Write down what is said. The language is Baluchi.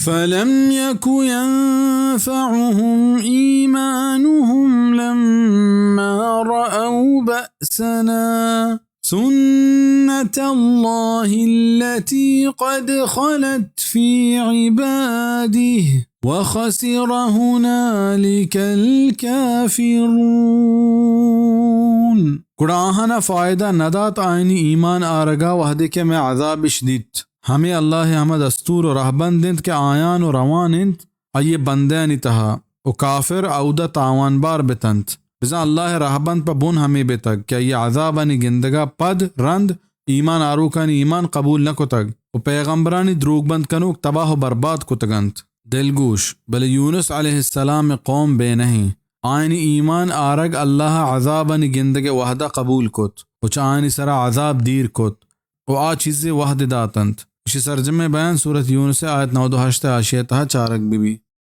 فلم يك ينفعهم إيمانهم لما رأوا بأسنا سنة الله التي قد خلت في عباده وخسر هنالك الكافرون۔ گڑا آہانا فائدہ نہ دات آیانی ایمان آرگا وہدے کہ مئے عذابش دیت۔ ہمے اللہ ءِ ہما دستور و رہبند انت کہ آیان و روان انت آئی ءِ بندیانی تہا و کافر اودا تاوانبار بتنت۔ بزاں اللہ ءِ رہبند پہ بن ہمے بتگ کہ آئی ءِ عذابانی گندگا پد رند ایمان آروکانی ایمان قبول نہ کتگ و پیغمبرانی دروگبند کنوک تباہ و برباد کتگ انت۔ دلگوش، بلے یونس علیہ السلام ءِ قوم بے نہ انت۔ آیانی ایمان آرگ اللہ ءَ عذابانی گندگ ءِ وہدا قبول کت و چہ آیانی سرا عذاب دیر کت و آ چیزے وہد داتنت۔ اشی سرجمیں بیان سورت یونس ءِ آیت نود و ہشت ءِ حاشیہ ءِ تہا چارگ بہ بیت۔